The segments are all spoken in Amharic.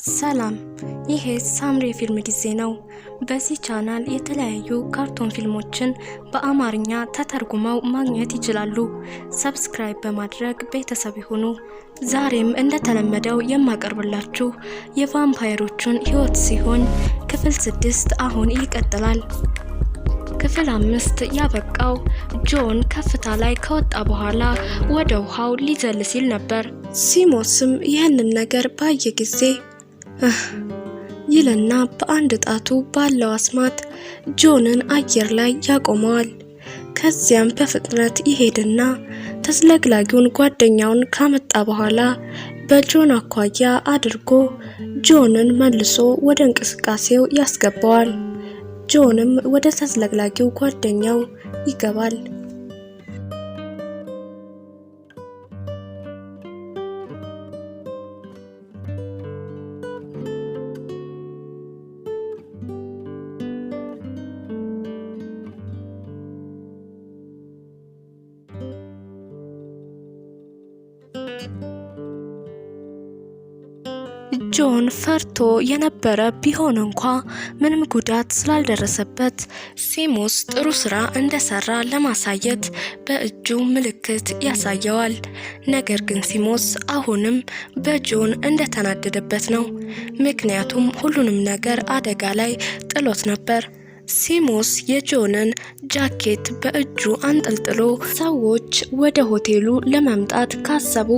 ሰላም፣ ይሄ ሳምሪ የፊልም ጊዜ ነው። በዚህ ቻናል የተለያዩ ካርቱን ፊልሞችን በአማርኛ ተተርጉመው ማግኘት ይችላሉ። Subscribe በማድረግ ቤተሰብ ይሁኑ። ዛሬም እንደተለመደው የማቀርብላችሁ የቫምፓየሮቹን ሕይወት ሲሆን ክፍል 6 አሁን ይቀጥላል። ክፍል 5 ያበቃው ጆን ከፍታ ላይ ከወጣ በኋላ ወደ ውሃው ሊዘል ሲል ነበር። ሲሞስም ይህንን ነገር ባየ ጊዜ እህ ይልና በአንድ ጣቱ ባለው አስማት ጆንን አየር ላይ ያቆመዋል። ከዚያም በፍጥነት ይሄድና ተዝለግላጊውን ጓደኛውን ካመጣ በኋላ በጆን አኳያ አድርጎ ጆንን መልሶ ወደ እንቅስቃሴው ያስገባዋል። ጆንም ወደ ተዝለግላጊው ጓደኛው ይገባል። ጆን ፈርቶ የነበረ ቢሆን እንኳ ምንም ጉዳት ስላልደረሰበት ሲሞስ ጥሩ ስራ እንደሰራ ለማሳየት በእጁ ምልክት ያሳየዋል። ነገር ግን ሲሞስ አሁንም በጆን እንደተናደደበት ነው። ምክንያቱም ሁሉንም ነገር አደጋ ላይ ጥሎት ነበር። ሲሞስ የጆንን ጃኬት በእጁ አንጠልጥሎ ሰዎች ወደ ሆቴሉ ለመምጣት ካሰቡ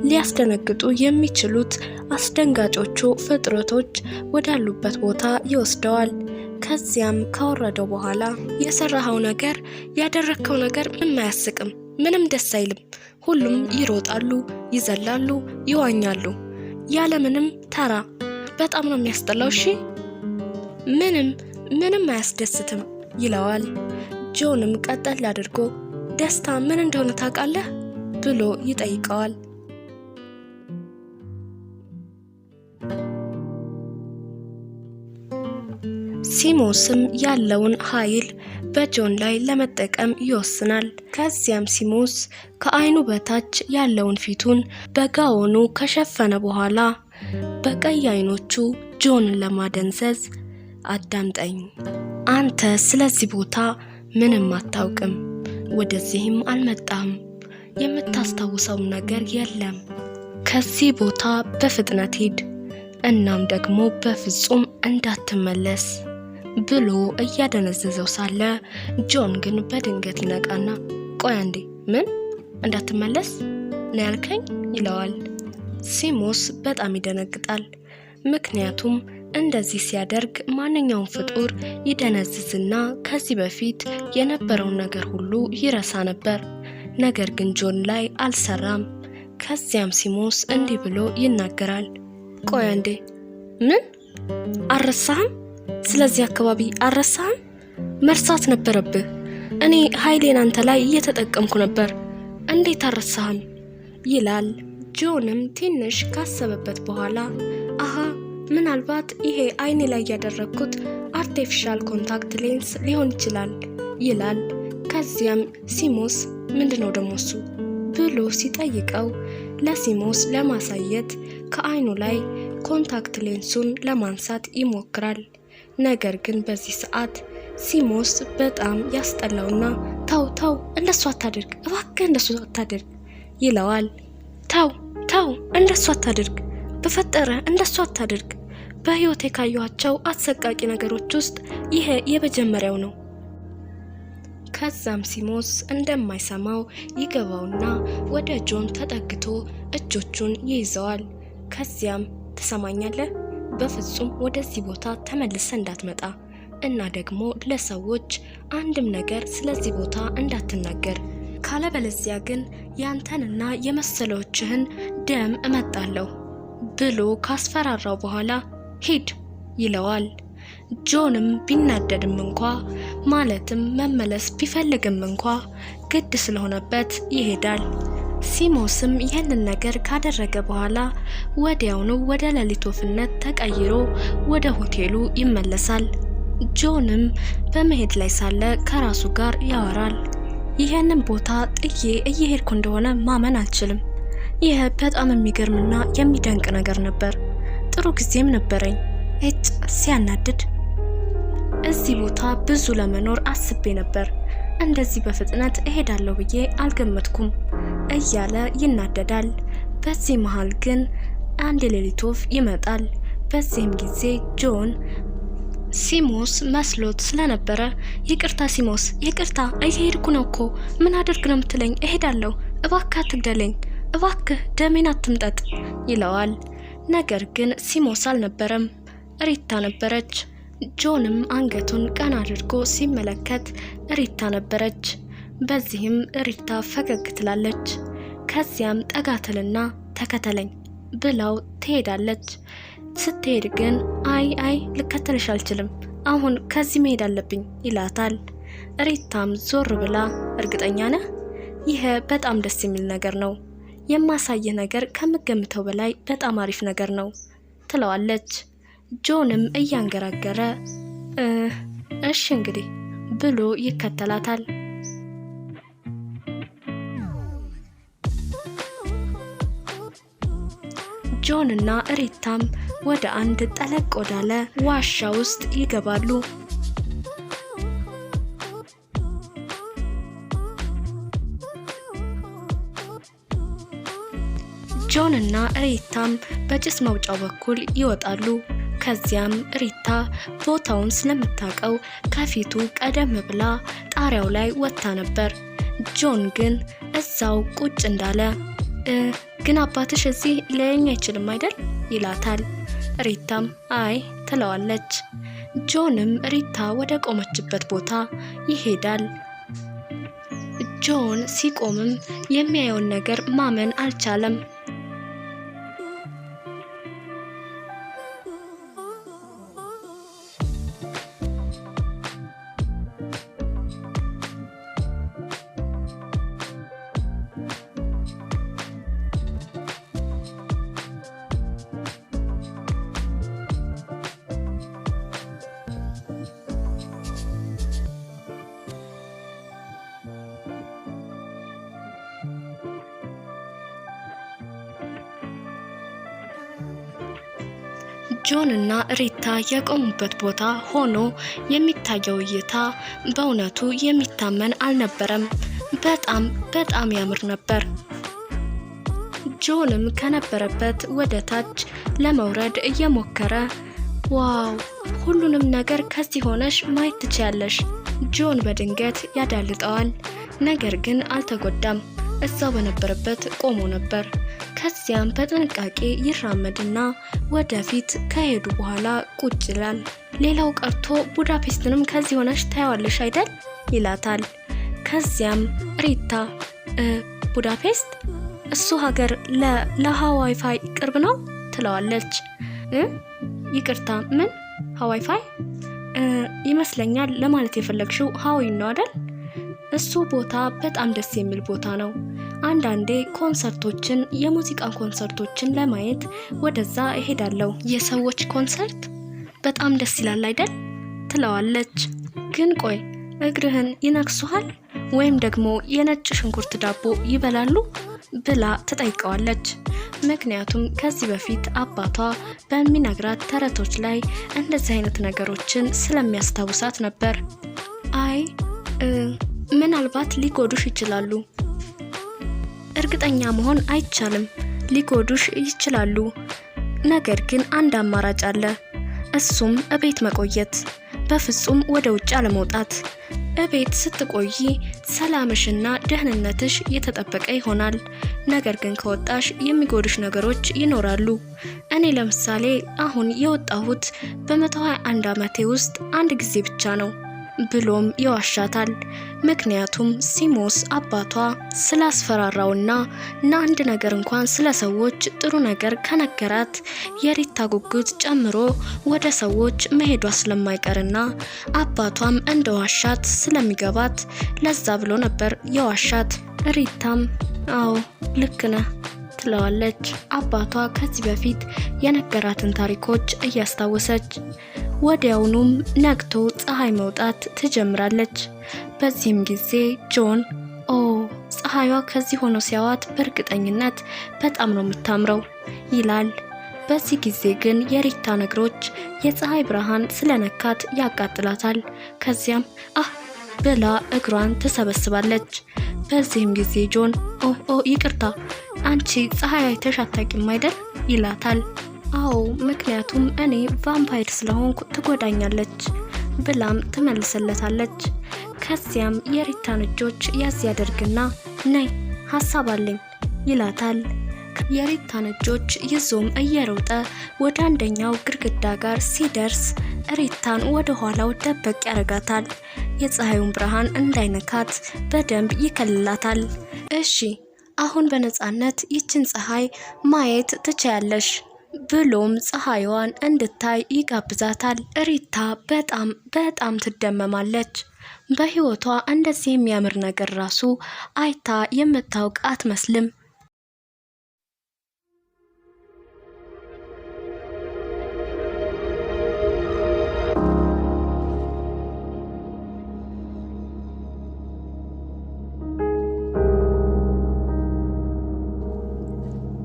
ሊያስደነግጡ የሚችሉት አስደንጋጮቹ ፍጥረቶች ወዳሉበት ቦታ ይወስደዋል። ከዚያም ካወረደው በኋላ የሰራኸው ነገር፣ ያደረግከው ነገር ምንም አያስቅም፣ ምንም ደስ አይልም። ሁሉም ይሮጣሉ፣ ይዘላሉ፣ ይዋኛሉ ያለምንም ተራ። በጣም ነው የሚያስጠላው። እሺ፣ ምንም ምንም አያስደስትም ይለዋል። ጆንም ቀጠል አድርጎ ደስታ ምን እንደሆነ ታውቃለህ ብሎ ይጠይቀዋል። ሲሞስም ያለውን ኃይል በጆን ላይ ለመጠቀም ይወስናል። ከዚያም ሲሞስ ከአይኑ በታች ያለውን ፊቱን በጋውኑ ከሸፈነ በኋላ በቀይ አይኖቹ ጆንን ለማደንዘዝ አዳምጠኝ፣ አንተ ስለዚህ ቦታ ምንም አታውቅም፣ ወደዚህም አልመጣህም፣ የምታስታውሰውም ነገር የለም። ከዚህ ቦታ በፍጥነት ሂድ፣ እናም ደግሞ በፍጹም እንዳትመለስ ብሎ እያደነዘዘው ሳለ ጆን ግን በድንገት ይነቃና ቆይ አንዴ፣ ምን እንዳትመለስ ነው ያልከኝ? ይለዋል። ሲሞስ በጣም ይደነግጣል። ምክንያቱም እንደዚህ ሲያደርግ ማንኛውም ፍጡር ይደነዝዝና ከዚህ በፊት የነበረውን ነገር ሁሉ ይረሳ ነበር። ነገር ግን ጆን ላይ አልሰራም። ከዚያም ሲሞስ እንዲህ ብሎ ይናገራል። ቆይ አንዴ፣ ምን አልረሳህም? ስለዚህ አካባቢ አልረሳህም? መርሳት ነበረብህ። እኔ ኃይሌን አንተ ላይ እየተጠቀምኩ ነበር። እንዴት አልረሳህም? ይላል። ጆንም ትንሽ ካሰበበት በኋላ አሃ፣ ምናልባት ይሄ አይኔ ላይ ያደረግኩት artificial contact lens ሊሆን ይችላል ይላል። ከዚያም ሲሞስ ምንድነው ደሞ እሱ ብሎ ሲጠይቀው ለሲሞስ ለማሳየት ከአይኑ ላይ contact lens ኡን ለማንሳት ይሞክራል። ነገር ግን በዚህ ሰዓት ሲሞስ በጣም ያስጠላውና ተው ተው፣ እንደሱ አታድርግ እባክህ፣ እንደሱ አታድርግ ይለዋል። ተው ተው፣ እንደሱ አታድርግ፣ በፈጠረ እንደሱ አታድርግ። በሕይወቴ ካየኋቸው አሰቃቂ ነገሮች ውስጥ ይሄ የመጀመሪያው ነው። ከዛም ሲሞስ እንደማይሰማው ይገባውና ወደ ጆን ተጠግቶ እጆቹን ይይዘዋል። ከዚያም ትሰማኛለህ፣ በፍጹም ወደዚህ ቦታ ተመልሰ እንዳትመጣ እና ደግሞ ለሰዎች አንድም ነገር ስለዚህ ቦታ እንዳትናገር፣ ካለበለዚያ ግን ያንተንና የመሰሎችህን ደም እመጣለሁ ብሎ ካስፈራራው በኋላ ሂድ ይለዋል። ጆንም ቢናደድም እንኳ ማለትም መመለስ ቢፈልግም እንኳ ግድ ስለሆነበት ይሄዳል። ሲሞስም ይህንን ነገር ካደረገ በኋላ ወዲያውኑ ወደ ሌሊት ወፍነት ተቀይሮ ወደ ሆቴሉ ይመለሳል። ጆንም በመሄድ ላይ ሳለ ከራሱ ጋር ያወራል። ይህንን ቦታ ጥዬ እየሄድኩ እንደሆነ ማመን አልችልም። ይህ በጣም የሚገርምና የሚደንቅ ነገር ነበር። ጥሩ ጊዜም ነበረኝ። እጭ ሲያናድድ! እዚህ ቦታ ብዙ ለመኖር አስቤ ነበር። እንደዚህ በፍጥነት እሄዳለሁ ብዬ አልገመትኩም እያለ ይናደዳል። በዚህ መሃል ግን አንድ የሌሊት ወፍ ይመጣል። በዚህም ጊዜ ጆን ሲሞስ መስሎት ስለነበረ ይቅርታ ሲሞስ፣ ይቅርታ፣ እየሄድኩ ነው እኮ፣ ምን አድርግ ነው የምትለኝ? እሄዳለሁ፣ እባክህ አትግደለኝ፣ እባክህ ደሜን አትምጠጥ ይለዋል። ነገር ግን ሲሞስ አልነበረም፣ ሪታ ነበረች። ጆንም አንገቱን ቀና አድርጎ ሲመለከት ሪታ ነበረች። በዚህም ሪታ ፈገግ ትላለች። ከዚያም ጠጋ ትልና ተከተለኝ ብላው ትሄዳለች። ስትሄድ ግን አይ አይ ልከተልሽ አልችልም፣ አሁን ከዚህ መሄድ አለብኝ ይላታል። ሪታም ዞር ብላ እርግጠኛ ነህ? ይህ በጣም ደስ የሚል ነገር ነው። የማሳይህ ነገር ከምገምተው በላይ በጣም አሪፍ ነገር ነው ትለዋለች። ጆንም እያንገራገረ እሺ እንግዲህ ብሎ ይከተላታል። ጆን እና ሪታም ወደ አንድ ጠለቅ ወዳለ ዋሻ ውስጥ ይገባሉ። ጆን እና ሪታም በጭስ መውጫው በኩል ይወጣሉ። ከዚያም ሪታ ቦታውን ስለምታውቀው ከፊቱ ቀደም ብላ ጣሪያው ላይ ወጥታ ነበር። ጆን ግን እዛው ቁጭ እንዳለ ግን አባትሽ እዚህ ሊያየኝ አይችልም አይደል? ይላታል። ሪታም አይ ትለዋለች። ጆንም ሪታ ወደ ቆመችበት ቦታ ይሄዳል። ጆን ሲቆምም የሚያየውን ነገር ማመን አልቻለም። ጆን እና ሪታ የቆሙበት ቦታ ሆኖ የሚታየው እይታ በእውነቱ የሚታመን አልነበረም። በጣም በጣም ያምር ነበር። ጆንም ከነበረበት ወደ ታች ለመውረድ እየሞከረ wow፣ ሁሉንም ነገር ከዚህ ሆነሽ ማየት ትችያለሽ። ጆን በድንገት ያዳልጠዋል። ነገር ግን አልተጎዳም። እዛው በነበረበት ቆሞ ነበር። ከዚያም በጥንቃቄ ይራመድና ወደፊት ከሄዱ በኋላ ቁጭ ይላል። ሌላው ቀርቶ ቡዳፔስትንም ከዚህ ሆነሽ ታያዋለሽ አይደል ይላታል። ከዚያም ሪታ ቡዳፔስት እሱ ሀገር ለሃዋይፋይ ቅርብ ነው ትለዋለች። ይቅርታ ምን ሀዋይፋይ ይመስለኛል ለማለት የፈለግሽው ሀዋይ ነው አይደል? እሱ ቦታ በጣም ደስ የሚል ቦታ ነው። አንዳንዴ ኮንሰርቶችን፣ የሙዚቃ ኮንሰርቶችን ለማየት ወደዛ እሄዳለሁ። የሰዎች ኮንሰርት በጣም ደስ ይላል አይደል? ትለዋለች። ግን ቆይ እግርህን ይነክሱሃል ወይም ደግሞ የነጭ ሽንኩርት ዳቦ ይበላሉ ብላ ትጠይቀዋለች። ምክንያቱም ከዚህ በፊት አባቷ በሚነግራት ተረቶች ላይ እንደዚህ አይነት ነገሮችን ስለሚያስታውሳት ነበር። አይ ምናልባት ሊጎዱሽ ይችላሉ። እርግጠኛ መሆን አይቻልም። ሊጎዱሽ ይችላሉ። ነገር ግን አንድ አማራጭ አለ። እሱም እቤት መቆየት፣ በፍጹም ወደ ውጭ አለመውጣት። እቤት ስትቆይ ሰላምሽና ደህንነትሽ የተጠበቀ ይሆናል። ነገር ግን ከወጣሽ የሚጎዱሽ ነገሮች ይኖራሉ። እኔ ለምሳሌ አሁን የወጣሁት በ121 ዓመቴ ውስጥ አንድ ጊዜ ብቻ ነው ብሎም ይዋሻታል። ምክንያቱም ሲሞስ አባቷ ስላስፈራራውና አንድ ነገር እንኳን ስለ ሰዎች ጥሩ ነገር ከነገራት የሪታ ጉጉት ጨምሮ ወደ ሰዎች መሄዷ ስለማይቀርና አባቷም እንደ ዋሻት ስለሚገባት ለዛ ብሎ ነበር የዋሻት። ሪታም አዎ ልክ ነህ ትለዋለች። አባቷ ከዚህ በፊት የነገራትን ታሪኮች እያስታወሰች ወዲያውኑም ነግቶ ፀሐይ መውጣት ትጀምራለች። በዚህም ጊዜ ጆን ኦ ፀሐይዋ ከዚህ ሆኖ ሲያዋት በእርግጠኝነት በጣም ነው የምታምረው ይላል። በዚህ ጊዜ ግን የሪታ እግሮች የፀሐይ ብርሃን ስለነካት ያቃጥላታል። ከዚያም አህ ብላ እግሯን ትሰበስባለች። በዚህም ጊዜ ጆን ኦ ኦ ይቅርታ፣ አንቺ ፀሐይ አይተሽ አታውቂም አይደል? ይላታል። አዎ፣ ምክንያቱም እኔ ቫምፓይር ስለሆንኩ ትጎዳኛለች ብላም ትመልስለታለች። ከዚያም የሪታን እጆች ያዝ ያደርግና ነይ ሀሳብ አለኝ ይላታል። የሪታን እጆች ይዞም እየሮጠ ወደ አንደኛው ግድግዳ ጋር ሲደርስ ሪታን ወደ ኋላው ደበቅ ያደርጋታል። የፀሐዩን ብርሃን እንዳይነካት በደንብ ይከልላታል። እሺ አሁን በነፃነት ይችን ፀሐይ ማየት ትችያለሽ ብሎም ፀሐይዋን እንድታይ ይጋብዛታል። ሪታ በጣም በጣም ትደመማለች። በህይወቷ እንደዚህ የሚያምር ነገር ራሱ አይታ የምታውቅ አትመስልም።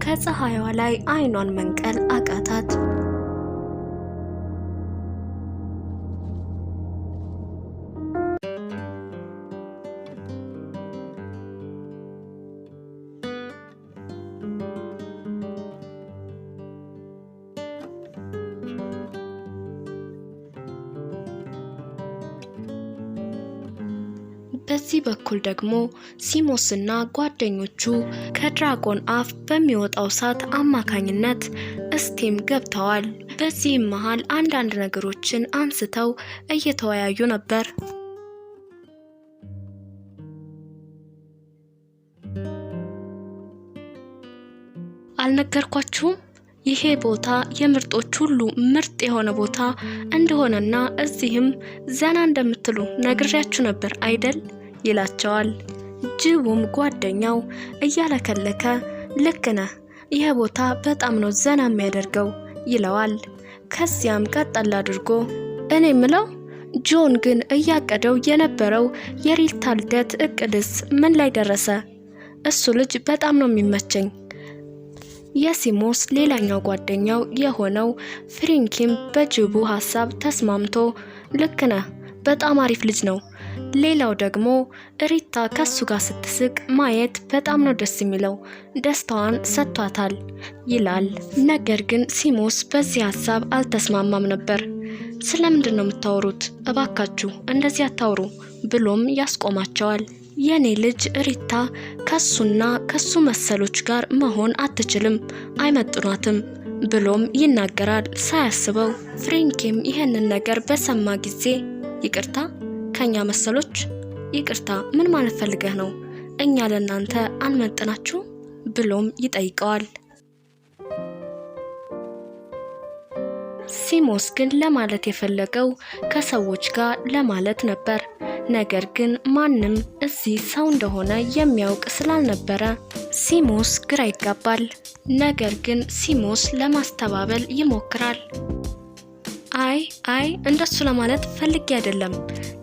ከፀሐይዋ ላይ አይኗን መንቀል አቃታት። በዚህ በኩል ደግሞ ሲሞስና ጓደኞቹ ከ dragon አፍ በሚወጣው እሳት አማካኝነት steam ገብተዋል። በዚህም መሃል አንዳንድ ነገሮችን አንስተው እየተወያዩ ነበር። አልነገርኳችሁም? ይሄ ቦታ የምርጦች ሁሉ ምርጥ የሆነ ቦታ እንደሆነና እዚህም ዘና እንደምትሉ ነግሬያችሁ ነበር አይደል? ይላቸዋል። ጅቡም ጓደኛው እያለከለከ ልክ ነህ፣ ይሄ ቦታ በጣም ነው ዘና የሚያደርገው ይለዋል። ከዚያም ቀጠል አድርጎ እኔ ምለው ጆን ግን እያቀደው የነበረው የሪታ ልደት እቅድስ ምን ላይ ደረሰ? እሱ ልጅ በጣም ነው የሚመቸኝ። የሲሞስ ሌላኛው ጓደኛው የሆነው ፍሪንኪም በጅቡ ሀሳብ ተስማምቶ ልክ ነህ፣ በጣም አሪፍ ልጅ ነው። ሌላው ደግሞ ሪታ ከሱ ጋር ስትስቅ ማየት በጣም ነው ደስ የሚለው፣ ደስታዋን ሰጥቷታል ይላል። ነገር ግን ሲሞስ በዚህ ሀሳብ አልተስማማም ነበር። ስለምንድን ነው የምታወሩት? እባካችሁ እንደዚህ አታውሩ ብሎም ያስቆማቸዋል። የኔ ልጅ ሪታ ከሱና ከሱ መሰሎች ጋር መሆን አትችልም፣ አይመጥኗትም ብሎም ይናገራል ሳያስበው። ፍሬንኪም ይህንን ነገር በሰማ ጊዜ ይቅርታ ከኛ መሰሎች ይቅርታ፣ ምን ማለት ፈልገህ ነው? እኛ ለእናንተ አንመጥናችሁ? ብሎም ይጠይቀዋል። ሲሞስ ግን ለማለት የፈለገው ከሰዎች ጋር ለማለት ነበር። ነገር ግን ማንም እዚህ ሰው እንደሆነ የሚያውቅ ስላልነበረ ሲሞስ ግራ ይጋባል። ነገር ግን ሲሞስ ለማስተባበል ይሞክራል። አይ አይ እንደሱ ለማለት ፈልጌ አይደለም።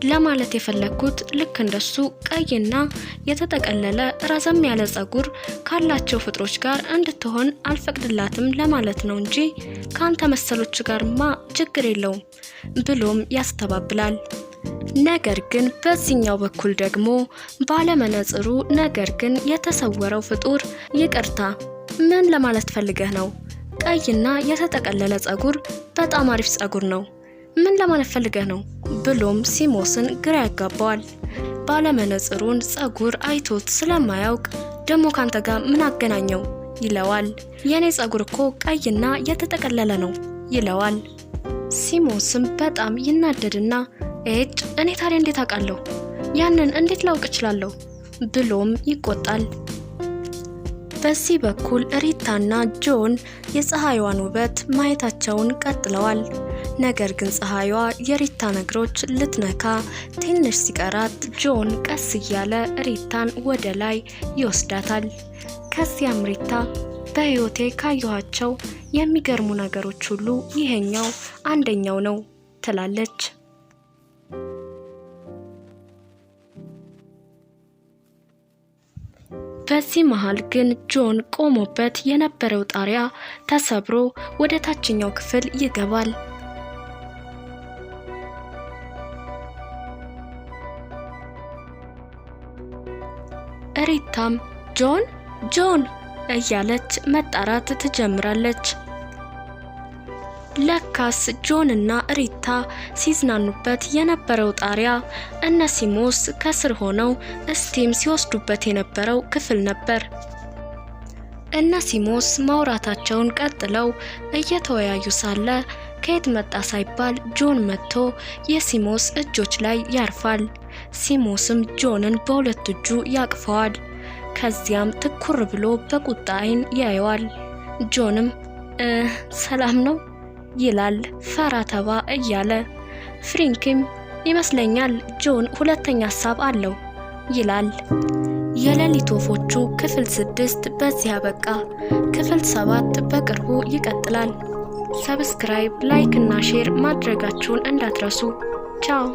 ለማለት የፈለግኩት ልክ እንደሱ ቀይና የተጠቀለለ ረዘም ያለ ጸጉር ካላቸው ፍጥሮች ጋር እንድትሆን አልፈቅድላትም ለማለት ነው እንጂ ከአንተ መሰሎች ጋርማ ችግር የለውም ብሎም ያስተባብላል። ነገር ግን በዚህኛው በኩል ደግሞ ባለመነጽሩ ነገር ግን የተሰወረው ፍጡር ይቅርታ፣ ምን ለማለት ፈልገህ ነው? ቀይና የተጠቀለለ ጸጉር በጣም አሪፍ ጸጉር ነው። ምን ለማለት ፈልገህ ነው? ብሎም ሲሞስን ግራ ያጋባዋል። ባለመነጽሩን ጸጉር አይቶት ስለማያውቅ ደግሞ ካንተ ጋር ምን አገናኘው ይለዋል። የኔ ጸጉር እኮ ቀይና የተጠቀለለ ነው ይለዋል። ሲሞስም በጣም ይናደድና ኤጭ እኔ ታዲያ እንዴት አውቃለሁ? ያንን እንዴት ላውቅ እችላለሁ? ብሎም ይቆጣል። በዚህ በኩል ሪታና ጆን የፀሐይዋን ውበት ማየታቸውን ቀጥለዋል። ነገር ግን ፀሐይዋ የሪታን እግሮች ልትነካ ትንሽ ሲቀራት ጆን ቀስ እያለ ሪታን ወደ ላይ ይወስዳታል። ከዚያም ሪታ በሕይወቴ ካየኋቸው የሚገርሙ ነገሮች ሁሉ ይሄኛው አንደኛው ነው ትላለች። በዚህ መሃል ግን ጆን ቆሞበት የነበረው ጣሪያ ተሰብሮ ወደ ታችኛው ክፍል ይገባል። ሪታም "ጆን፣ ጆን" እያለች መጣራት ትጀምራለች። ለካስ ጆን እና ሪታ ሲዝናኑበት የነበረው ጣሪያ እነ ሲሞስ ከስር ሆነው steam ሲወስዱበት የነበረው ክፍል ነበር። እነ ሲሞስ ማውራታቸውን ቀጥለው እየተወያዩ ሳለ ከየት መጣ ሳይባል ጆን መጥቶ የሲሞስ እጆች ላይ ያርፋል። ሲሞስም ጆንን በሁለት እጁ ያቅፈዋል። ከዚያም ትኩር ብሎ በቁጣ ዓይን ያየዋል። ጆንም "ሰላም ነው?" ይላል ፈራ ተባ እያለ። ፍሪንክም "ይመስለኛል ጆን ሁለተኛ ሀሳብ አለው" ይላል። የሌሊት ወፎቹ ክፍል 6 በዚህ አበቃ። ክፍል 7 በቅርቡ ይቀጥላል። Subscribe፣ like እና share ማድረጋችሁን እንዳትረሱ። ቻው።